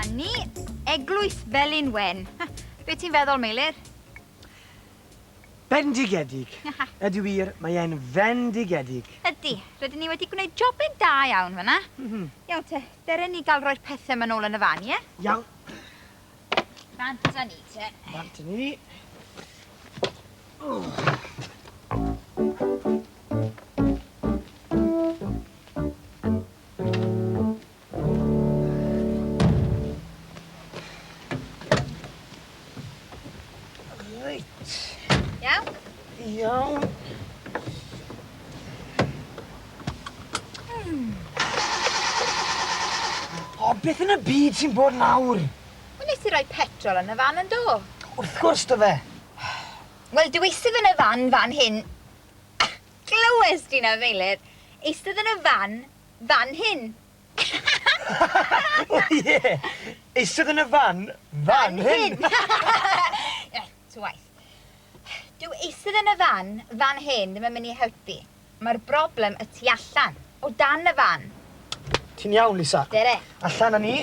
Dyma ni, Eglwys Felin Wen. Be ti'n feddwl, Meilir? Bendigedig! Ydy wir, mae e'n fendigedig. Ydy, rydyn ni wedi gwneud jobyn da iawn fan'na. Iawn te, dere ni gael rhoi'r pethe 'ma nôl yn y fan, ie? Iawn. Bant â ni te. Bant â ni. Reit. Iawn? Iawn. O, beth yn y byd sy'n bod nawr? Wel, nes i roi petrol yn y fan yn do? Wrth gwrs, do fe. Wel, dw eistedd yn y fan fan hyn. Glywes di 'na, Meilir? Eistedd yn y fan fan hyn. O ie! Eistedd yn y fan fan hyn. Reit, ta waeth. Dyw eistedd yn y fan fan hyn ddim yn mynd i helpu. Mae'r broblem y tu allan, o dan y fan. Ti'n iawn, Lisa. Dere. Allan â ni.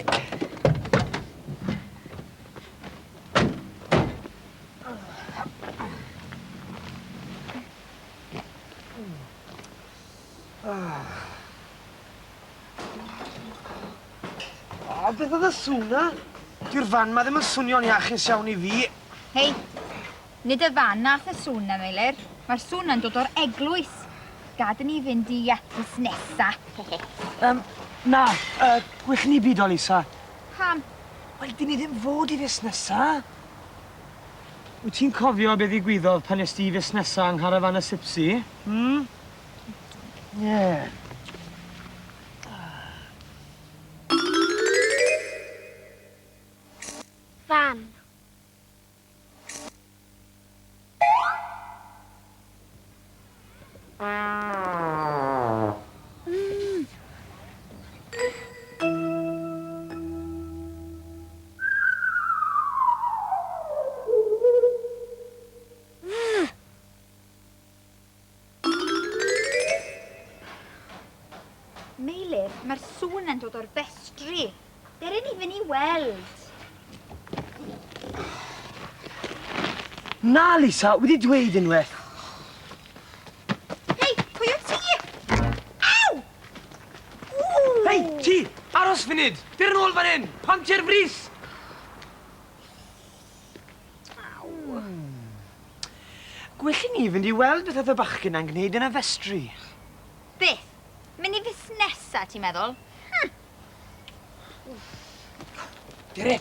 O, beth oedd y sŵn 'na? Dyw'r fan 'ma ddim yn swnio'n iachus iawn i fi. Hei, nid y fan nath y sŵn 'na, Meilir. Mae'r sŵn 'na'n dod o'r eglwys. Gad i ni fynd i fusnesa. Yym, na, yy, gwell i ni bido, Lisa. Pam? Wel, 'dyn ni ddim fod i fusnesa. Wyt ti'n cofio be ddigwyddodd pan est ti i fusnesa yng ngharafan y Sipsi? Hmm? Ie. Fan. Meilir, mae'r sŵn yn dod o'r festri. Dere ni fynd i weld. Na, Lisa, wedi dweud unwaith. Hei, pwy wyt ti? Aw! Ww! Hei, ti! Aros funud! Dur yn ôl fan hyn! Pam ti ar frys? Aw. Gwell i ni fynd i weld beth oedd y bachgen 'na'n gwneud yn y festri. Beth? Mynd i fusnesa, ti'n meddwl? Hm! Dere!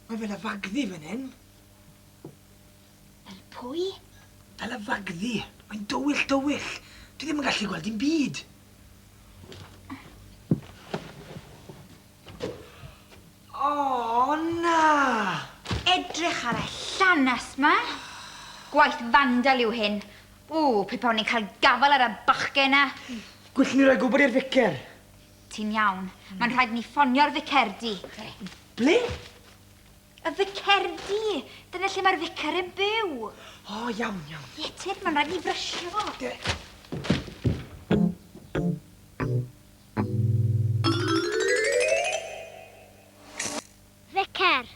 Mae fel y fagddu fan hyn. Fel pwy? Fel y fagddu. Mae'n dywyll dywyll. Dwi ddim yn gallu gweld dim byd. O, na! Edrych ar y llanast 'ma. Gwaith fandal yw hyn. Ww, pe bawn i'n cael gafael ar y bachgen 'na. Gwell ni roi gwybod i'r ficer. Ti'n iawn. Mae'n rhaid ni ffonio'r ficerdy. Ble? Y ficerdy! Dyna lle mae'r ficer yn byw. O, iawn, iawn. Ie, tyd, mae'n rhaid ni frysio. Dere. Ficer.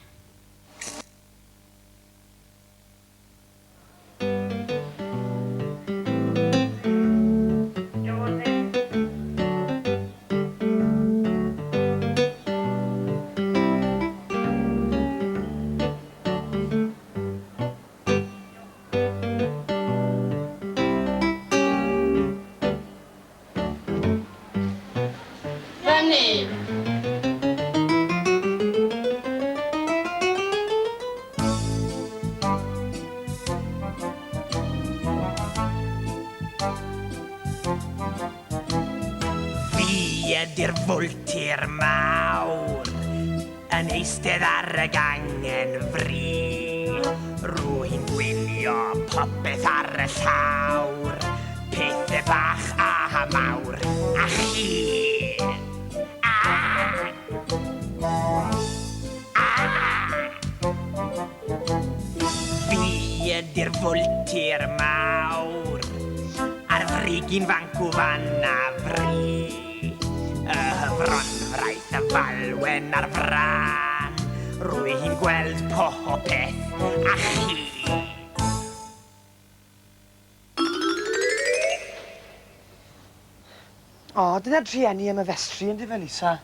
Fyny! Fi ydy'r fwltir mawr Yn eistedd ar y gangen fri. Rwy'n gwylio popeth ar y llawr, Pethe bach a mawr, a chi. A! A! Fi ydy'r fwltir mawr. Yr igyn fancw fan a fri. Y fronfraith, y falwen a'r fran. Rwy hi'n gweld popeth a chi. O, dyna'r drueni am y festri, yndyfe, Lisa?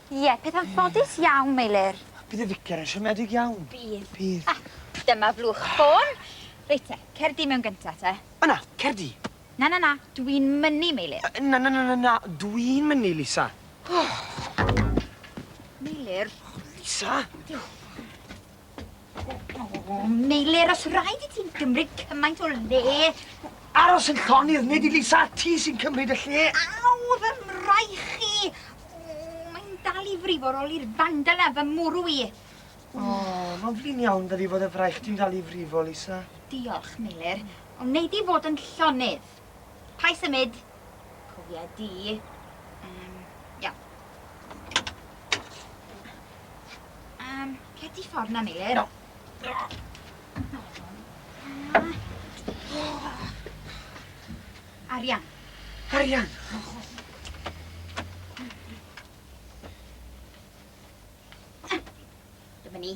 Ie, peth anffodus iawn, Meilir. Bydd y ficer yn siomedig iawn. Bydd. Bydd. Ah, dyma flwch ffôn. Reit te, cer di mewn gynta te. O na, cer di. Na, na, na, dwi'n mynnu, Meilir. Na, na, na, na, na, dwi'n mynnu, Lisa. Meilir. Lisa! O, Meilir, os rhaid i ti'n gymryd cymaint o le. Aros yn llonydd, nid i Lisa, ti sy'n cymryd y lle. Aw, fy mraich i! O, mae'n dal i frifo ar ôl i'r fandal 'na fy mwrw i. O, mae'n flin iawn 'da fi fod y fraich ti'n dal i frifo, Lisa. Diolch, Meilir. Ond wnei di fod yn llonydd. Paid symud. Cofia di. Iawn. Cer di ffordd 'na, Meilir. No. Arian. Arian? Dyma ni.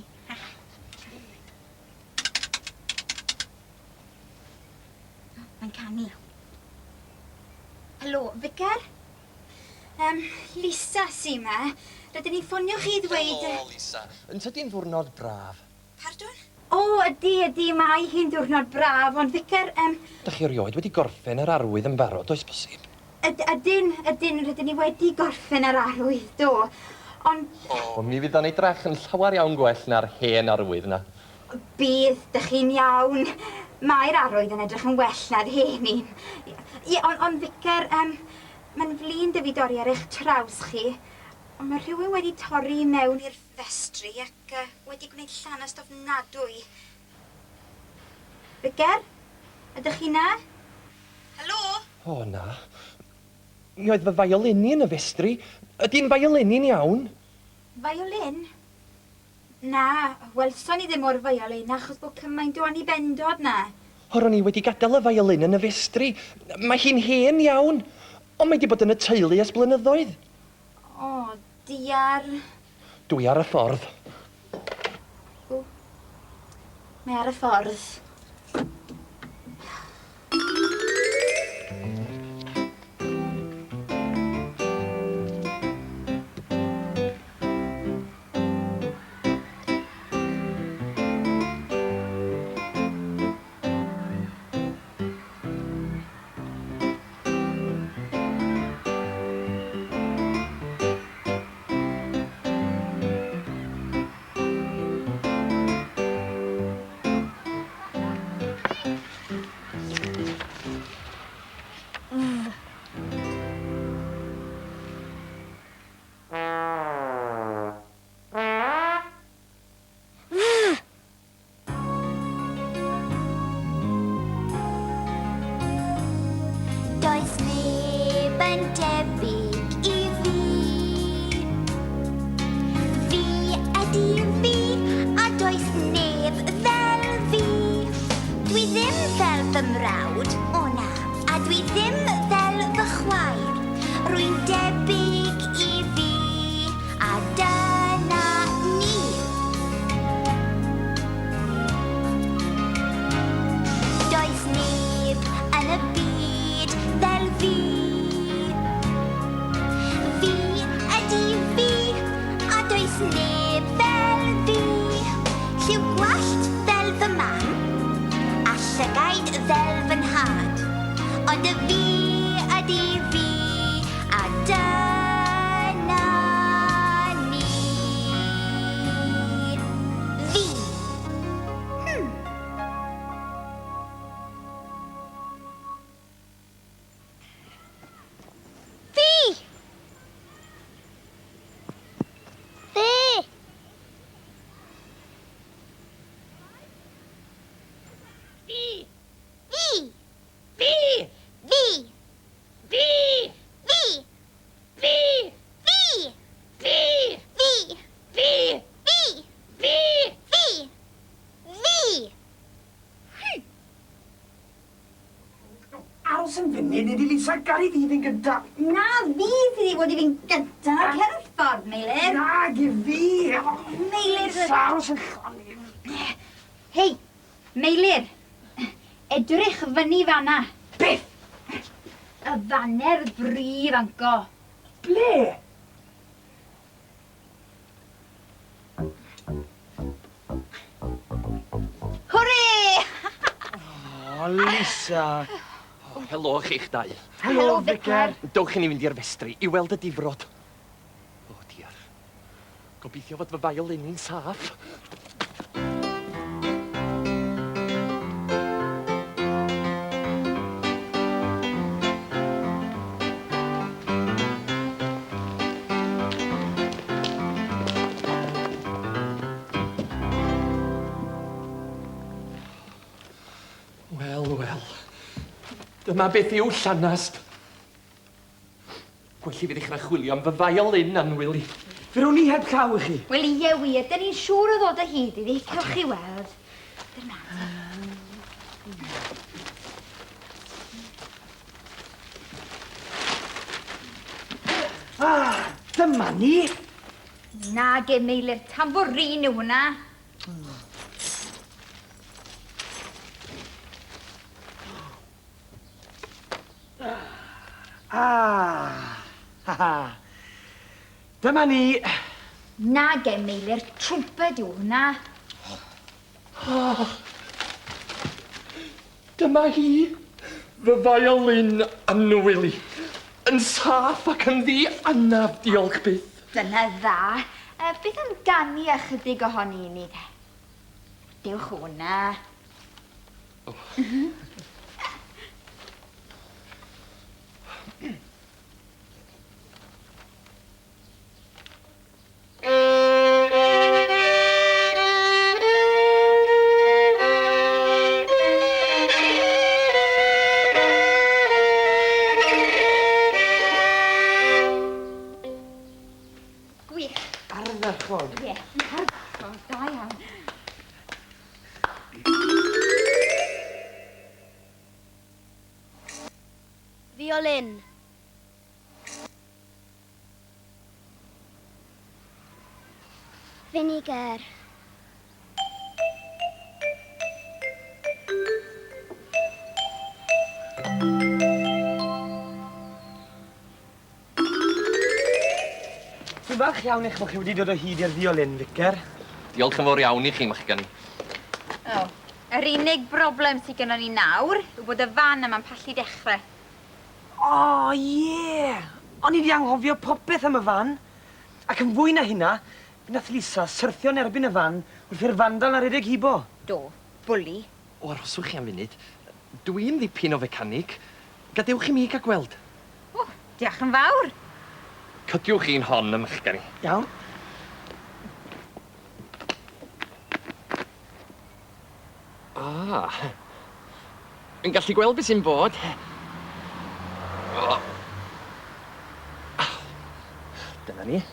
Mae'n canu. Helo, Vicar? Lisa sy 'ma. Rydyn ni'n ffonio chi i ddweud... Helo, Lisa. Yn tydi'n ddiwrnod braf? Pardwn? O, ydy, ydy, mae hi'n ddiwrnod braf, ond Vicar... Dach chi erioed wedi gorffen yr arwydd yn barod, oes bosib? Ydyn, ydyn, rydyn ni wedi gorffen yr arwydd, do. Ond... O, mi fydd o'n edrach yn llawer iawn gwell na'r hen arwydd 'na. Bydd, dych chi'n iawn. Mae'r arwydd yn edrych yn well na'r hen un. Ie, ond Vicar, mae'n flin 'da fi dorri ar eich traws chi, ond mae rhywun wedi torri i mewn i'r festri ac wedi gwneud llanast ofnadwy. Vicar, ydych chi 'na? Helo? O, na. Mi oedd fy violin i yn y festri. Ydy'n violin i'n iawn? Violin? Na, welson ni ddim o'r violin achos bod cymaint o annibendod 'na. O, ro'n i wedi gadael y violin yn y festri. Mae hi'n hen iawn, ond mae 'di bod yn y teulu ers blynyddoedd. O, diar. Dwi ar y ffordd. O, mae ar y ffordd. Does neb yn debyg i fi. Fi ydy fi, a does neb fel fi. Dwi ddim fel fy mrawd, o na, a dwi ddim fel fy chwaer. Rwy'n debyg i fi, a dyna ni. Does neb yn y byd fel fi. Fi ydy fi, a does neb fel fi. Lliw gwallt fel fy mam, a llygaid fel fy nhad. Ond y fi Aros yn funud, nei di Lisa garu fi fynd gynta. Na fi sydd i fod i fynd gynta. Cer o'r ffordd, Meilir. Nag i fi! Meilir! Lisa, aros yn llonydd. Hei, Meilir. Edrych fyny fanna. Beth? Y faner fri fanco. Ble? Hwrê! O, Lisa. O, helo chi'ch dau. Helo, Vicar. Dewch i ni fynd i'r festri i weld y difrod. O, diar. Gobeithio fod fy violin i'n saff. Wel, wel. Dyma beth yw llanast. Gwell i fi ddechrau chwilio am fy violin annwyl i. Fe rown ni help llaw i chi. Wel, ie wir, dyn ni'n siŵr o ddod o hyd iddi. Cewch chi weld. Dyna. Ah, dyma ni. Nage, Meilir, tambourine yw hwnna. Ah, ha, ha. Dyma ni. Nage, Meilir, trwmped yw hwnna. Oh. Dyma hi, fy violin annwyl i. Yn saff ac yn ddi anaf, diolch byth. Dyna dda. Beth am ganu ychydig ohoni i ni, te? Dewch o na. Oh. Gwych. Ardderchog. Ie, ardderchog. Da iawn. Violin. Vinegar. Dwi'n falch iawn eich bod chi wedi dod o hyd i'r violin, Vicar. Diolch yn fawr iawn i chi, machgen. O, yr unig broblem sydd gennon ni nawr yw bod y fan yma'n pallu dechrau. O, ie! O'n i 'di anghofio popeth am y fan. Ac yn fwy na hynna, fe nath Lisa syrthio yn erbyn y fan wrth i'r fandal 'na redeg hibo. Do, bwli. O, arhoswch chi am funud. Dwi'n ddipyn o fecanig. Gadewch i mi gael gweld. O, diolch yn fawr. Cydiwch chi'n hon, ym machgen i. Iawn. Ah. Yn gallu gweld beth sy'n bod. O. Dyna ni.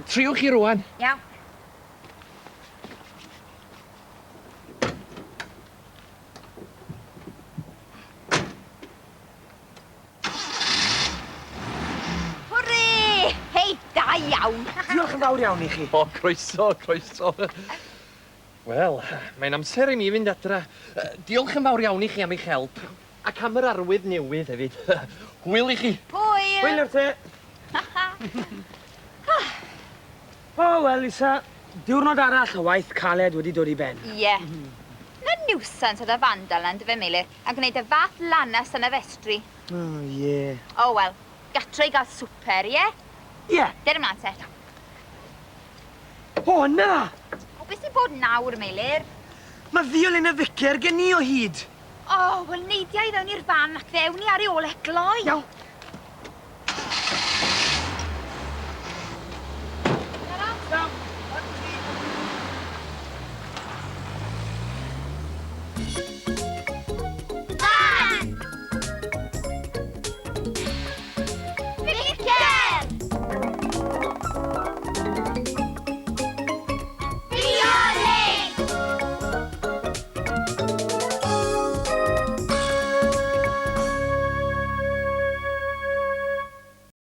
Triwch chi rwan. Iawn. Hwrê! Hei, da iawn! Diolch yn fawr iawn i chi. O, croeso, croeso. Wel, mae'n amser i mi fynd adra. Diolch yn fawr iawn i chi am eich help. Ac am yr arwydd newydd hefyd. Hwyl i chi! Hwyl! Hwyl nawr te! O, wel, Lisa, diwrnod arall o waith caled wedi dod i ben. Ie. Na niwsans oedd y fandal 'na, yndyfe, Meilir? A gwneud y fath lanast yn y festri. O, ie. O, wel, gatre i gael swper, ie? Ie. Der ymlaen te. O, na! O, beth sy'n bod nawr, Meilir? Mae violin y ficer gen i o hyd. O, wel, neidia i fewn i'r fan ac fe ewn ni ar ei ôl e gloi. Iawn. Iawn.